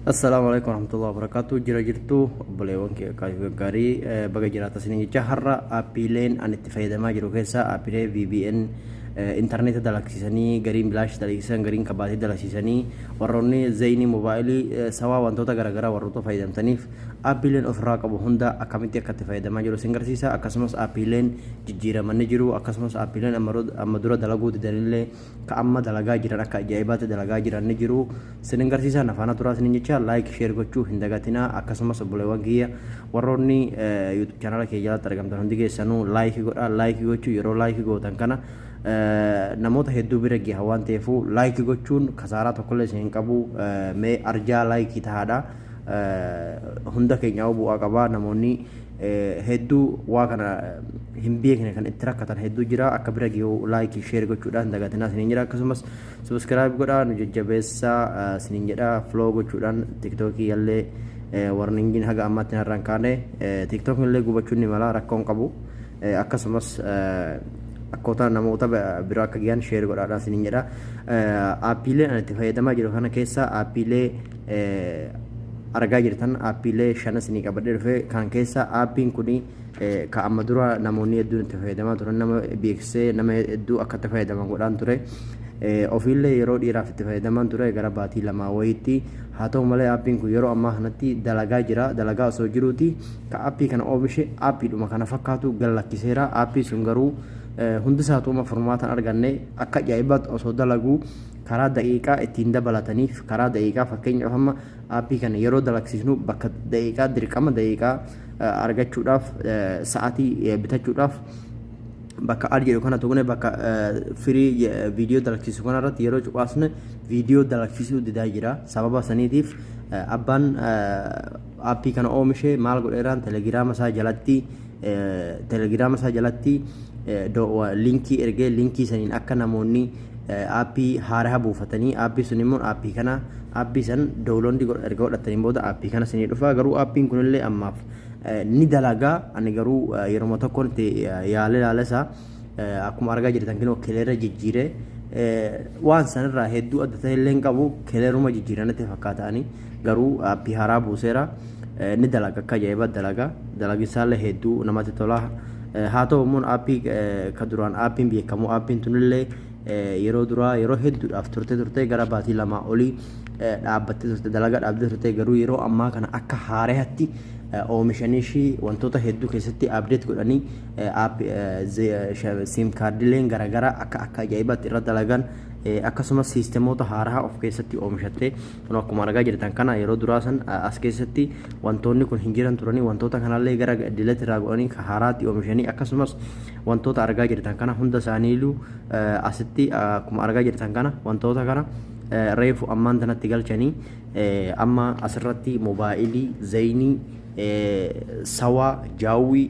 Assalaamu alaikum warahmatullahi wabarakatuh. Jira jirtu obboleewwan kee gaarii, baga jiraata isiniin jecha. Har'a aappiileen ani itti fayyadamaa jiru keessaa aappiilee VPN intarneeta dalagsiisanii, gariin bilaash dalagsiisan, gariin kabaatii dalagsiisanii, warroonni Zainii, moobaayilii, sawaa, wantoota garaagaraa warroota fayyadamtaniif aappiileen ofirraa qabu hunda akkamitti akka itti fayyadamaa jiru isin garsiisa. Akkasumas aappiileen jijjiiramanii jiru, akkasumas aappiileen amma dura dalaguu didanillee ka amma dalagaa jiran, akka ajaa'ibaatti dalagaa jiran ni jiru, sinin garsiisa. Nafaana turaa sinin jecha. Like, share gochuu hin dagatinaa. Akkasumas obboleewwan kiyya warroonni YouTube chaanala kiyya jalatti argamtan hundi keessanuu like godhaa. Like gochuu, yeroo like gootan kana namoota hedduu bira gaha waan ta'eefu, like gochuun kasaaraa tokkollee isin hin qabu. Mee arjaa like tahaadha, hunda keenyaa bu'aa qabaa. Namoonni hedduu waa kana hin beekne kan itti rakkatan hedduu jira. Akka bira gahu like, share gochuudhaan dagatinaa isiniin jira. Akkasumas subscribe godhaa, nu jajjabeessaa isiniin jedha. Follow gochuudhaan TikTokii illee warningiin haga ammaatti narra hin kaane. TikTokiin illee gubachuun ni mala, rakkoon qabu. Akkasumas akkoota namoota biroo akka gahan share godhaadhaan isiniin jedha. Aappiileen ani itti fayyadamaa jiru kana keessa aappiilee argaa jirtan, aappiilee shana isinii qabadhee dhufe kan keessa aappiin kuni ka amma dura namoonni hedduun itti fayyadamaa turan, nama beeksisee nama hedduu akka itti fayyadaman godhaan ture. Ofiillee yeroo dhiiraaf itti fayyadamaan ture, gara baatii 2 wayiitti. Haa ta'u malee, aappiin kun yeroo ammaa kanatti dalagaa jira. Dalagaa osoo jiruuti ka aappii kana oomishe aappiidhuma kana fakkaatu gallakkiseera. Aappii sun garuu hundi isaatuma furmaatan arganne. Akka ajaa'ibaatti osoo dalaguu karaa daqiiqaa ittiin dabalataniif, karaa daqiiqaa, fakkeenyaaf amma aappii kana yeroo dalagsiisnu bakka daqiiqaa, dirqama daqiiqaa argachuudhaaf, sa'aatii bitachuudhaaf bakka ad jedhu kana tuqne, bakka firii viidiyoo dalagsiisu kana irratti yeroo cuqaasne viidiyoo dalagsiisuu didaa jira. Sababa saniitiif abbaan aappii kana oomishe maal godheeraan, Telegiraama isaa jalatti linkii ergee, linkii saniin akka namoonni aappii haaraa buufatanii, aappii sun immoo aappii kana, aappii san download erga godhataniin booda aappii kana sinii dhufa. Garuu aappiin kunillee ammaaf ni dalagaa. Ani garuu yeroo tokkoon itti yaale ilaala isaa, akkuma argaa jirtan kinoo color jijjiiree waan sanirraa hedduu adda ta'e illee hin qabu. Coloruma jijjiiranatti fakkaatanii garuu aappii haaraa buuseera, ni dalaga, akka ajaa'ibaa dalaga. Dalagisaallee hedduu namatti tola. Haa ta'u immoo aappii ka duraan aappiin beekamu, aappiin tunillee yeroo duraa yeroo hedduudhaaf turte turte, gara baatii 2 olii dhaabbattee turte, dalagaa dhaabdee turte. Garuu yeroo ammaa kana akka haaraatti oomishanii ishii wantoota hedduu keessatti update godhanii, SIM kaardileen garaagaraa akka ajaa'ibaatti irra dalagan, akkasumas siistemoota haaraa of keessatti oomishattee kun akkuma argaa jirtan kana. Yeroo duraa san as keessatti wantoonni kun hin jiran turanii. Wantoota kanallee gara delete irraa godhanii haaraatti oomishanii, akkasumas wantoota argaa jirtan kana hunda isaaniilu asitti akkuma argaa jirtan kana wantoota kana reefu ammaan tanatti galchanii, amma asirratti moobaayilii, Zainii, sawaa, Jawwy,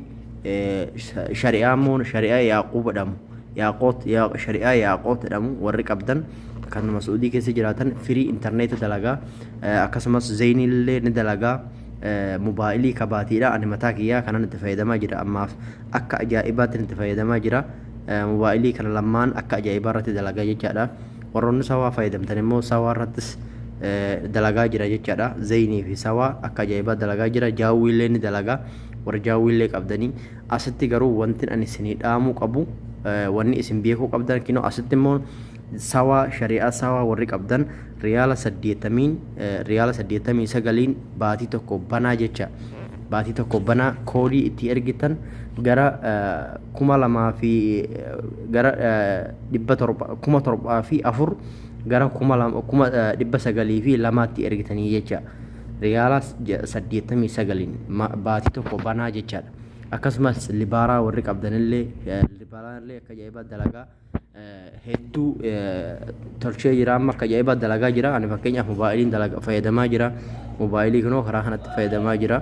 shari'aa immoo shari'aa Yaaqub jedhamu, Yaaqoot, shari'aa Yaaqoot jedhamu warri qabdan kan Masuudii keessa jiraatan firii intarneeta dalagaa, akkasumas Zainii illee ni dalagaa. Mobaayilii kabaatiidha. Ani mataa kiyyaa kanan itti fayyadamaa jira, ammaaf akka ajaa'ibaatti itti fayyadamaa jira. Mobaayilii kana lamaan akka ajaa'ibaa irratti dalagaa jechaadha. Warroonni sawaa fayyadamtan immoo sawaa irrattis dalagaa jira jechaadha. Zainii fi sawaa akka ajaa'ibaa dalagaa jira. Jawwy illee ni dalagaa, warra Jawwy illee qabdanii. Asitti garuu wanti ani isinii dhaamuu qabu, wanni isin beekuu qabdan kinoo asitti immoo sawaa, shari'aa sawaa warri qabdan riyaala 80n, riyaala 89n baatii tokko banaa jecha. Baatii tokko banaa, koodii itti ergitan gara 2000 fi gara 700, 7004 gara 2000, 902tti ergitanii jecha. Riyaala 89n baatii tokko banaa jechaadha. Akkasumas libaaraa warri qabdanillee, libaaraan illee akka ajaa'ibaa dalagaa hedduu tolchee jira. Amma akka ajaa'ibaa dalagaa jira. Ani fakkeenyaaf mobaayiliin dalaga fayyadamaa jira. Mobaayilii kunoo karaa kanatti fayyadamaa jira.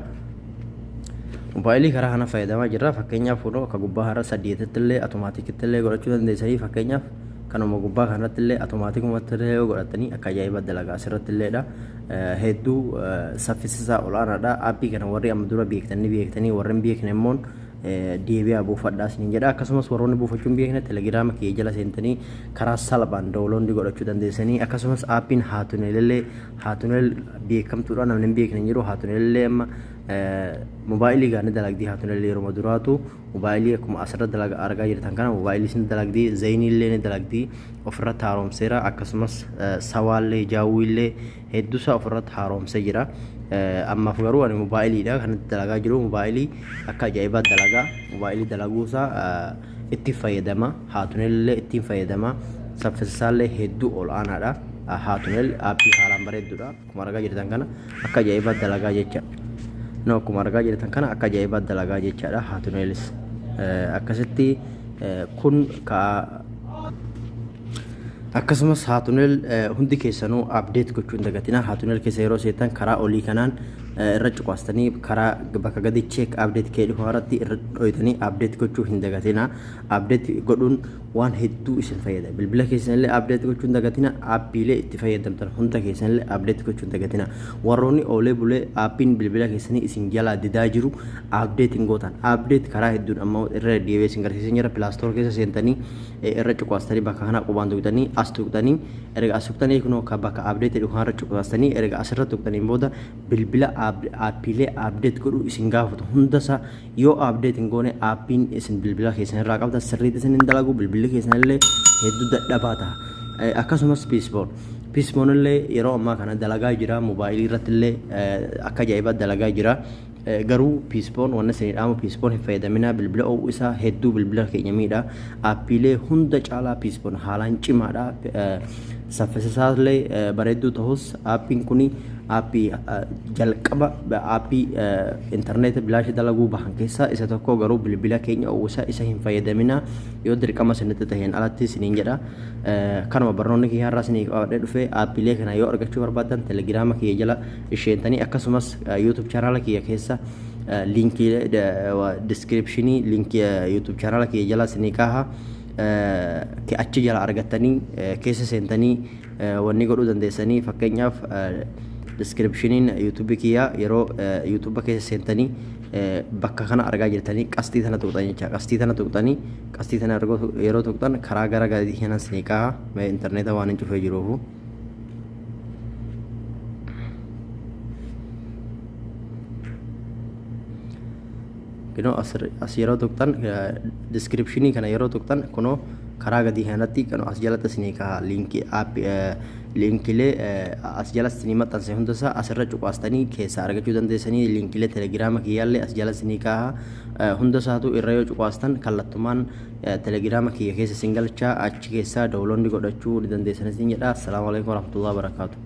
Mobaayilii karaa kana fayyadamaa jira. Fakkeenyaaf kunoo akka gubbaa har'a saddeetitti illee atomaatikitti illee godhachuu dandeessanii. Fakkeenyaaf kanuma gubbaa kanatti illee automaatikumatti illee yoo godhatanii akka ajaa'ibaa dalagaa asirratti illeedha. Hedduu saffisisaa olaanaadha. Aappii kana warri amma dura beektanii beektanii, warri hin beekne immoo Deebi'aa buufadhaa isiniin jedha. Akkasumas warroonni buufachuun biyya kana Telegiraama kiyya jala seentanii karaa salphaan download godhachuu dandeessanii. Akkasumas aappiin Haatunelillee, Haatunel beekamtuudha, namni hin beekne hin jiru. Haatunelillee amma mobaayilii gaanii dalagdii. Haatunel yeroo duraatu mobaayilii akkuma asirra dalaga argaa jirtan kana mobaayilii isin dalagdii, Zayiniillee ni dalagdii, ofirratti haaromseera. Akkasumas sawaallee, jaawwiillee hedduusaa ofirratti haaromsee jira. Ammaaf garuu ani mobaayiliidha kan itti dalagaa jiru. Mobaayilii akka ajaa'ibaa dalagaa. Mobaayilii dalaguusaa itti fayyadama. Haatunelillee ittiin fayyadama. Saffisisaallee hedduu ol aanaadha. Haatunel aappii haalaan bareedduudha. Akkuma argaa jirtan kana akka ajaa'ibaa dalagaa jecha. No, akkuma argaa jirtan kana akka ajaa'ibaa dalagaa jechaadha. Haatunelis akkasitti kun ka akkasumas Haatunel hundi keessanuu update gochuu hin dagatina. Haatunel keessa yeroo seetan karaa olii kanaan irra cuqaastanii karaa bakka gadi "check update" kee dhufu irratti irra dhoytanii update gochuu hin dagatina. Update godhuun waan hedduu isin fayyada. Bilbila keessanillee update gochuu hin dagatina. Aappiilee itti fayyadamtan hunda keessanillee update gochuu hin dagatina. Warroonni oolee bulee aappiin bilbila keessanii isin jalaa didaa jiru, update hin gootan. Update karaa hedduun amma irra deebi'ee isin garsiisan jira. Play Store keessa seentanii irra cuqaastanii bakka kana qubaan tuqxanii as tuqxanii, erga as tuqxanii kunoo bakka "update" jedhu kanarra cuqaastanii, erga asirra tuqxaniin booda bilbila aappiilee update godhuu isin gaafatu hundasaa yoo update hin goone, aappiin isin bilbila keessan irraa qabdan sirriitti isin hin dalagu, bilbilli keessan illee hedduu dadhabaa ta'a. Akkasumas Psiphon. Psiphon illee yeroo ammaa kana dalagaa jira. Mobaayilii irratti illee akka ajaa'ibaa dalagaa jira. Garuu Psiphon wanna isinii dhaamu, Psiphon hin fayyadaminaa. Bilbila o'uu isaa hedduu bilbila keenya miidha. Aappiilee hunda caalaa Psiphon haalaan cimaadha. Saffisa isaallee bareedduu ta'us, aappiin kuni aappii jalqaba aappii intarneeta bilaasha dalaguu bahan keessaa isa tokko. Garuu bilbila keenya o'uu isaa isa hin fayyadaminaa yoo dirqama isinitti taheen alatti isiniin jedha. Kanuma barnoonni kiyya har'aa isinii qabadhee dhufe. Aappiilee kana yoo argachuu barbaaddan Telegiraama kiyya jala isheentanii, akkasumas YouTube chaanaala kiyya keessa liinkii description liinkii YouTube chaanaala kiyya jala isinii kaaha, achi jala argattanii keessa seentanii wanni godhuu dandeessanii. Fakkeenyaaf, descriptioniin YouTube kiyyaa yeroo YouTube keessa seentanii bakka kana argaa jirtanii qasxii tana tuqxan jecha. Qasxii tana tuqxanii, qasxii tana yeroo tuqxan karaa gara gadii kanan isinii kaaha. Intarneeta waan hin cufee jiruufu. Kunoo as yeroo tuqxan, description kana yeroo tuqxan, kunoo karaa gadii kanatti kunoo as jalatti isinii kaha. Liinkii aappii liinkilee as jala isinii maxxanse hundasaa asirra cuqaastanii keessaa argachuu dandeessanii. Liinkilee Telegiraama kiyyaallee as jala isinii kaha. Hundasaatu irra yoo cuqaastan kallattumaan Telegiraama kiyya keessa isin galchaa, achi keessaa download godhachuu ni dandeessan isin jedha. Assalaamu alaikum warahmatullahi wabarakaatu.